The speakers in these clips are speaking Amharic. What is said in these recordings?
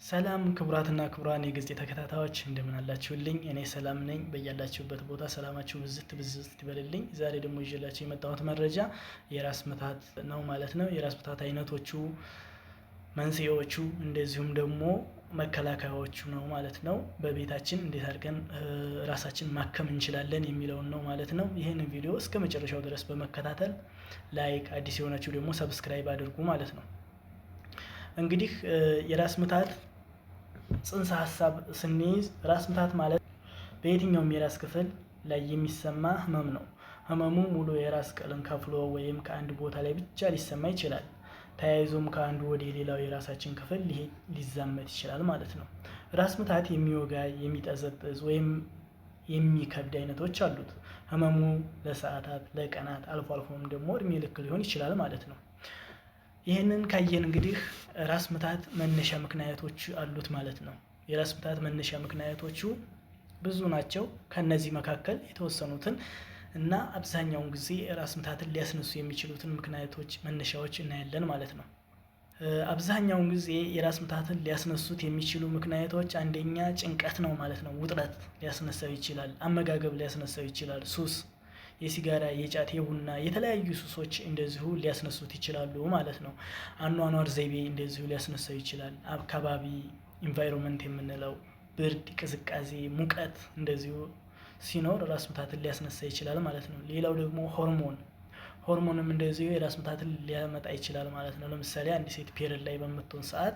ሰላም ክቡራትና ክቡራን የገጽ ተከታታዮች፣ እንደምን አላችሁልኝ? እኔ ሰላም ነኝ። በያላችሁበት ቦታ ሰላማችሁ ብዝት ብዝት ይበልልኝ። ዛሬ ደግሞ ይዤላችሁ የመጣሁት መረጃ የራስ ምታት ነው ማለት ነው። የራስ ምታት አይነቶቹ፣ መንስኤዎቹ፣ እንደዚሁም ደግሞ መከላከያዎቹ ነው ማለት ነው። በቤታችን እንዴት አድርገን ራሳችን ማከም እንችላለን የሚለውን ነው ማለት ነው። ይህንን ቪዲዮ እስከ መጨረሻው ድረስ በመከታተል like፣ አዲስ የሆናችሁ ደግሞ subscribe አድርጉ ማለት ነው። እንግዲህ የራስ ምታት ጽንሰ ሀሳብ ስንይዝ፣ ራስ ምታት ማለት በየትኛውም የራስ ክፍል ላይ የሚሰማ ህመም ነው። ህመሙ ሙሉ የራስ ቅልን ከፍሎ ወይም ከአንድ ቦታ ላይ ብቻ ሊሰማ ይችላል። ተያይዞም ከአንዱ ወደ ሌላው የራሳችን ክፍል ሊዛመት ይችላል ማለት ነው። ራስ ምታት የሚወጋ፣ የሚጠዘጥዝ ወይም የሚከብድ አይነቶች አሉት። ህመሙ ለሰዓታት፣ ለቀናት፣ አልፎ አልፎም ደግሞ እድሜ ልክ ሊሆን ይችላል ማለት ነው። ይህንን ካየን እንግዲህ ራስ ምታት መነሻ ምክንያቶች አሉት ማለት ነው። የራስ ምታት መነሻ ምክንያቶቹ ብዙ ናቸው። ከነዚህ መካከል የተወሰኑትን እና አብዛኛውን ጊዜ ራስ ምታትን ሊያስነሱ የሚችሉትን ምክንያቶች፣ መነሻዎች እናያለን ማለት ነው። አብዛኛውን ጊዜ የራስ ምታትን ሊያስነሱት የሚችሉ ምክንያቶች አንደኛ ጭንቀት ነው ማለት ነው። ውጥረት ሊያስነሳው ይችላል። አመጋገብ ሊያስነሳው ይችላል። ሱስ፣ የሲጋራ፣ የጫት፣ የቡና፣ የተለያዩ ሱሶች እንደዚሁ ሊያስነሱት ይችላሉ ማለት ነው። አኗኗር ዘይቤ እንደዚሁ ሊያስነሳው ይችላል። አካባቢ environment የምንለው ብርድ፣ ቅዝቃዜ፣ ሙቀት እንደዚሁ ሲኖር ራስ ምታትን ሊያስነሳ ይችላል ማለት ነው። ሌላው ደግሞ ሆርሞን፣ ሆርሞንም እንደዚሁ የራስ ምታትን ሊያመጣ ይችላል ማለት ነው። ለምሳሌ አንድ ሴት period ላይ በምትሆን ሰዓት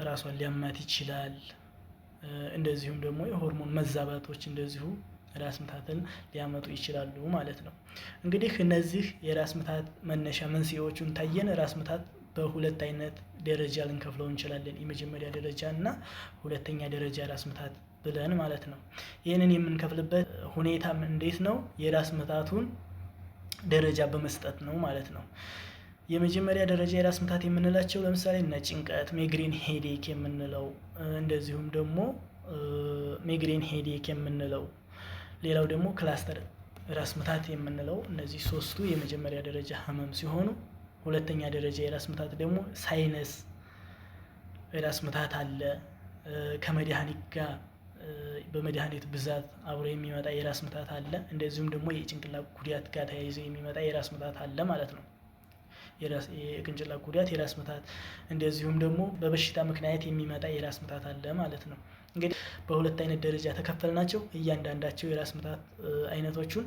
ራሷን ሊያማት ይችላል። እንደዚሁም ደግሞ የሆርሞን መዛባቶች እንደዚሁ ራስ ምታትን ሊያመጡ ይችላሉ ማለት ነው። እንግዲህ እነዚህ የራስ ምታት መነሻ መንስኤዎቹን ታየን። ራስ ምታት በሁለት አይነት ደረጃ ልንከፍለው እንችላለን። የመጀመሪያ ደረጃ እና ሁለተኛ ደረጃ ራስ ምታት ብለን ማለት ነው። ይህንን የምንከፍልበት ሁኔታም እንዴት ነው? የራስ ምታቱን ደረጃ በመስጠት ነው ማለት ነው። የመጀመሪያ ደረጃ የራስ ምታት የምንላቸው ለምሳሌ እነ ጭንቀት፣ migraine headache የምንለው፣ እንደዚሁም ደግሞ migraine headache የምንለው፣ ሌላው ደግሞ cluster ራስ ምታት የምንለው፣ እነዚህ ሶስቱ የመጀመሪያ ደረጃ ህመም ሲሆኑ፣ ሁለተኛ ደረጃ የራስ ምታት ደግሞ sinus የራስ ምታት አለ። ከመድኃኒት ጋር፣ በመድኃኒት ብዛት አብሮ የሚመጣ የራስ ምታት አለ። እንደዚሁም ደግሞ የጭንቅላት ጉዳት ጋር ተያይዞ የሚመጣ የራስ ምታት አለ ማለት ነው። የጭንቅላት ጉዳት፣ የራስ ምታት፣ እንደዚሁም ደግሞ በበሽታ ምክንያት የሚመጣ የራስ ምታት አለ ማለት ነው። እንግዲህ በሁለት አይነት ደረጃ ተከፈልናቸው። እያንዳንዳቸው የራስ ምታት አይነቶቹን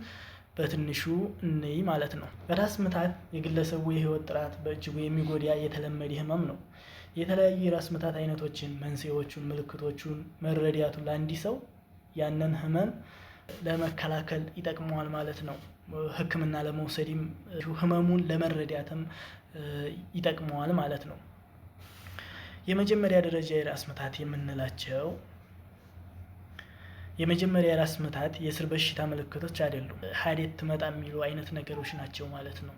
በትንሹ እንይ ማለት ነው። ራስ ምታት የግለሰቡ የህይወት ጥራት በእጅጉ የሚጎዳ የተለመደ ህመም ነው። የተለያዩ የራስ ምታት አይነቶችን፣ መንስኤዎቹን፣ ምልክቶቹን መረዳቱ ለአንድ ሰው ያንን ህመም ለመከላከል ይጠቅመዋል ማለት ነው። ሕክምና ለመውሰድም ህመሙን ለመረዳትም ይጠቅመዋል ማለት ነው። የመጀመሪያ ደረጃ የራስ ምታት የምንላቸው፣ የመጀመሪያ የራስ ምታት የስር በሽታ ምልክቶች አይደሉም። ሀዴት ትመጣ የሚሉ አይነት ነገሮች ናቸው ማለት ነው።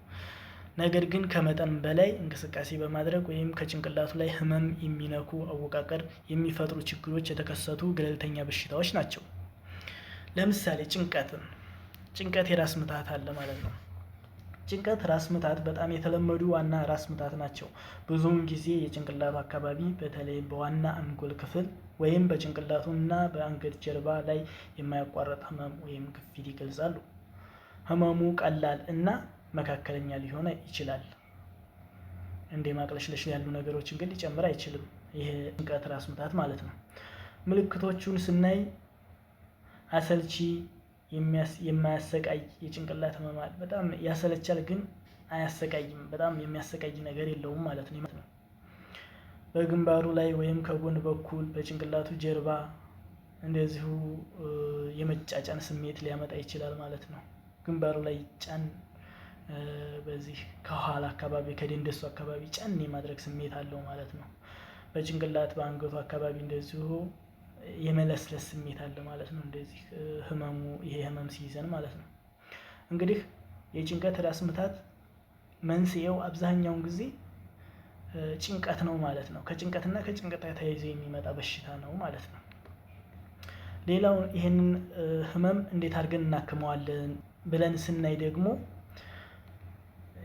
ነገር ግን ከመጠን በላይ እንቅስቃሴ በማድረግ ወይም ከጭንቅላቱ ላይ ህመም የሚነኩ አወቃቀር የሚፈጥሩ ችግሮች የተከሰቱ ገለልተኛ በሽታዎች ናቸው። ለምሳሌ ጭንቀትን፣ ጭንቀት የራስ ምታት አለ ማለት ነው። ጭንቀት፣ ራስ ምታት በጣም የተለመዱ ዋና ራስ ምታት ናቸው። ብዙውን ጊዜ የጭንቅላቱ አካባቢ፣ በተለይ በዋና አንጎል ክፍል ወይም በጭንቅላቱ እና በአንገት ጀርባ ላይ የማያቋርጥ ህመም ወይም ግፊት ይገልጻሉ። ህመሙ ቀላል እና መካከለኛ ሊሆን ይችላል። እንደ ማቅለሽለሽ ያሉ ነገሮችን ግን ሊጨምር አይችልም። ይሄ ጭንቀት ራስ ምታት ማለት ነው። ምልክቶቹን ስናይ አሰልቺ፣ የማያሰቃይ የጭንቅላት ህመም አለ። በጣም ያሰለቻል ግን አያሰቃይም። በጣም የሚያሰቃይ ነገር የለውም ማለት ነው። በግንባሩ ላይ ወይም ከጎን በኩል በጭንቅላቱ ጀርባ እንደዚሁ የመጫጫን ስሜት ሊያመጣ ይችላል ማለት ነው። ግንባሩ ላይ ጫን፣ በዚህ ከኋላ አካባቢ፣ ከደንደሱ አካባቢ ጫን የማድረግ ስሜት አለው ማለት ነው። በጭንቅላት፣ በአንገቱ አካባቢ እንደዚሁ የመለስለስ ስሜት አለ ማለት ነው። እንደዚህ ህመሙ፣ ይሄ ህመም ሲይዘን ማለት ነው። እንግዲህ የጭንቀት ራስ ምታት መንስኤው አብዛኛውን ጊዜ ጭንቀት ነው ማለት ነው። ከጭንቀትና ከጭንቀት ጋር ተያይዞ የሚመጣ በሽታ ነው ማለት ነው። ሌላው ይህንን ህመም እንዴት አድርገን እናክመዋለን ብለን ስናይ ደግሞ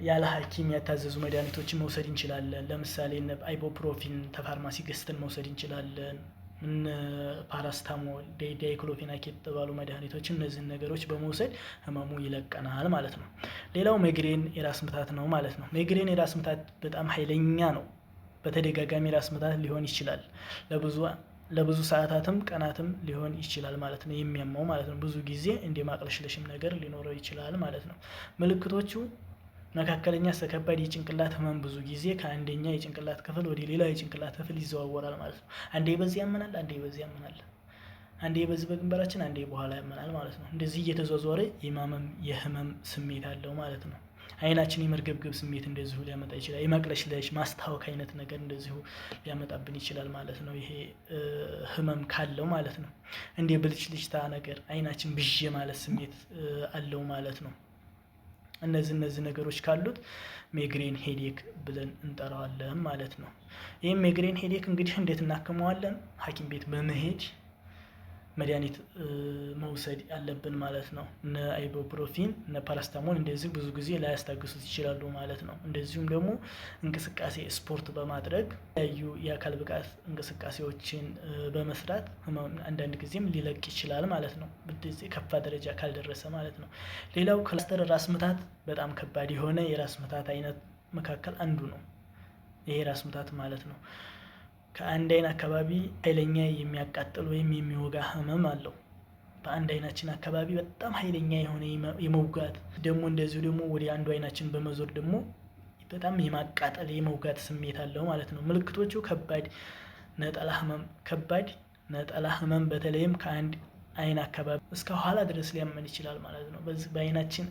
ያለ ሐኪም ያታዘዙ መድኃኒቶችን መውሰድ እንችላለን። ለምሳሌ እነ ibuprofen ተፋርማሲ ገዝተን መውሰድ እንችላለን። እነ ፓራስታሞል፣ diclofenac የተባሉ መድኃኒቶችን እነዚህን ነገሮች በመውሰድ ህመሙ ይለቀናል ማለት ነው። ሌላው ሜግሬን የራስ ምታት ነው ማለት ነው። ሜግሬን የራስ ምታት በጣም ኃይለኛ ነው። በተደጋጋሚ ራስ ምታት ሊሆን ይችላል። ለብዙ ሰዓታትም ቀናትም ሊሆን ይችላል ማለት ነው የሚያመው ማለት ነው። ብዙ ጊዜ እንደ ማቅለሽለሽም ነገር ሊኖረው ይችላል ማለት ነው። ምልክቶቹ መካከለኛ እስከ ከባድ የጭንቅላት ህመም ብዙ ጊዜ ከአንደኛ የጭንቅላት ክፍል ወደ ሌላ የጭንቅላት ክፍል ይዘዋወራል ማለት ነው። አንዴ በዚህ ያመናል፣ አንዴ በዚህ ያመናል፣ አንዴ በዚህ በግንባራችን፣ አንዴ በኋላ ያመናል ማለት ነው። እንደዚህ እየተዟዟረ የማመም የህመም ስሜት አለው ማለት ነው። አይናችን የመርገብገብ ስሜት እንደዚሁ ሊያመጣ ይችላል። የማቅለሽለሽ ማስታወክ አይነት ነገር እንደዚሁ ሊያመጣብን ይችላል ማለት ነው። ይሄ ህመም ካለው ማለት ነው። እንደ ብልጭልጭታ ነገር አይናችን ብዥ ማለት ስሜት አለው ማለት ነው። እነዚህ ነገሮች ካሉት migraine headache ብለን እንጠራዋለን ማለት ነው። ይህም migraine headache እንግዲህ እንዴት እናክመዋለን? ሐኪም ቤት በመሄድ መድኃኒት መውሰድ ያለብን ማለት ነው። እነ ibuprofen እነ ፓራስታሞል እንደዚህ ብዙ ጊዜ ላያስታግሱት ይችላሉ ማለት ነው። እንደዚሁም ደግሞ እንቅስቃሴ ስፖርት በማድረግ የተለያዩ የአካል ብቃት እንቅስቃሴዎችን በመስራት አንዳንድ ጊዜም ሊለቅ ይችላል ማለት ነው። እንደዚህ ከፋ ደረጃ ካልደረሰ ማለት ነው። ሌላው cluster ራስ ምታት በጣም ከባድ የሆነ የራስ ምታት አይነት መካከል አንዱ ነው። ይሄ ራስ ምታት ማለት ነው። ከአንድ አይን አካባቢ ኃይለኛ የሚያቃጥል ወይም የሚወጋ ህመም አለው። በአንድ አይናችን አካባቢ በጣም ኃይለኛ የሆነ የመውጋት ደግሞ እንደዚሁ ደግሞ ወደ አንዱ አይናችን በመዞር ደግሞ በጣም የማቃጠል የመውጋት ስሜት አለው ማለት ነው። ምልክቶቹ ከባድ ነጠላ ህመም በተለይም ከአንድ አይን አካባቢ እስከ ኋላ ድረስ ሊያመን ይችላል ማለት ነው። በዚህ በአይናችን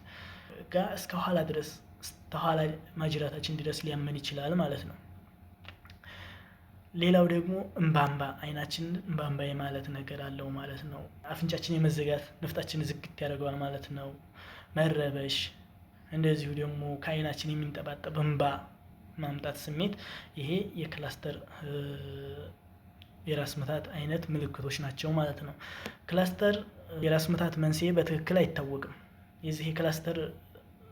ጋር እስከ ኋላ ድረስ እስከ ኋላ ማጅራታችን ድረስ ሊያመን ይችላል ማለት ነው። ሌላው ደግሞ እምባ አይናችን እምባ የማለት ነገር አለው ማለት ነው። አፍንጫችን የመዘጋት፣ ንፍጣችን ዝግት ያደርገዋል ማለት ነው። መረበሽ፣ እንደዚሁ ደግሞ ከአይናችን የሚንጠባጠብ እምባ ማምጣት ስሜት፣ ይሄ የ cluster የራስ ምታት አይነት ምልክቶች ናቸው ማለት ነው። Cluster የራስ ምታት መንስኤ በትክክል አይታወቅም። የዚህ የ cluster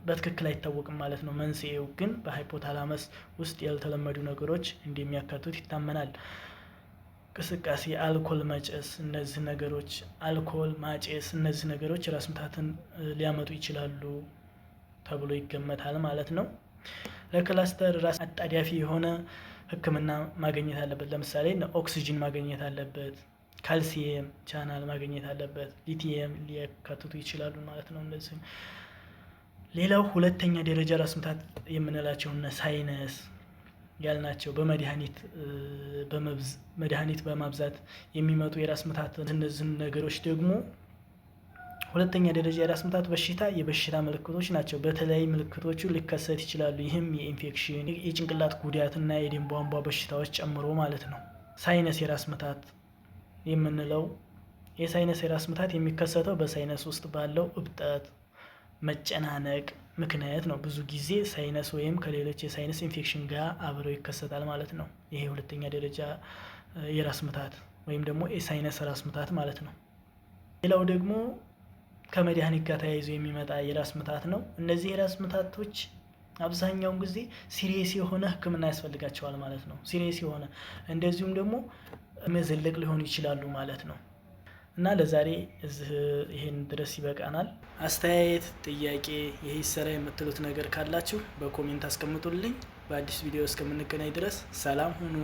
በትክክል አይታወቅም ማለት ነው። መንስኤው ግን በ hypothalamus ውስጥ ያልተለመዱ ነገሮች እንደሚያካትቱት ይታመናል። እንቅስቃሴ፣ አልኮል መጨስ፣ እነዚህ ነገሮች አልኮል ማጨስ፣ እነዚህ ነገሮች ራስ ምታትን ሊያመጡ ይችላሉ ተብሎ ይገመታል ማለት ነው። ለ cluster ራስ አጣዳፊ የሆነ ሕክምና ማግኘት አለበት። ለምሳሌ ኦክሲጅን ማግኘት አለበት፣ calcium channel ማግኘት አለበት፣ ሊቲየም ሊያካትቱ ይችላሉ ማለት ነው። እነዚህ ሌላው ሁለተኛ ደረጃ ራስ ምታት የምንላቸው እነ sinus ያልናቸው በመድኃኒት መድኃኒት በማብዛት የሚመጡ የራስ ምታት፣ እነዚህን ነገሮች ደግሞ ሁለተኛ ደረጃ የራስ ምታት በሽታ የበሽታ ምልክቶች ናቸው። በተለያዩ ምልክቶቹ ሊከሰት ይችላሉ። ይህም የኢንፌክሽን፣ የጭንቅላት ጉዳት እና የደም ቧንቧ በሽታዎች ጨምሮ ማለት ነው። Sinus የራስ ምታት የምንለው የ sinus የራስ ምታት የሚከሰተው በ sinus ውስጥ ባለው እብጠት መጨናነቅ ምክንያት ነው። ብዙ ጊዜ sinus ወይም ከሌሎች የ sinus infection ጋር አብረው ይከሰታል ማለት ነው። ይሄ ሁለተኛ ደረጃ የራስ ምታት ወይም ደግሞ የ sinus ራስ ምታት ማለት ነው። ሌላው ደግሞ ከመድኃኒት ጋር ተያይዞ የሚመጣ የራስ ምታት ነው። እነዚህ የራስ ምታቶች አብዛኛውን ጊዜ serious የሆነ ሕክምና ያስፈልጋቸዋል ማለት ነው። Serious የሆነ እንደዚሁም ደግሞ መዘለቅ ሊሆኑ ይችላሉ ማለት ነው። እና ለዛሬ እዚህ ይሄን ድረስ ይበቃናል። አስተያየት፣ ጥያቄ፣ ይሄ ይሰራ የምትሉት ነገር ካላችሁ በ comment አስቀምጡልኝ። በአዲስ ቪዲዮ እስከምንገናኝ ድረስ ሰላም ሁኑ።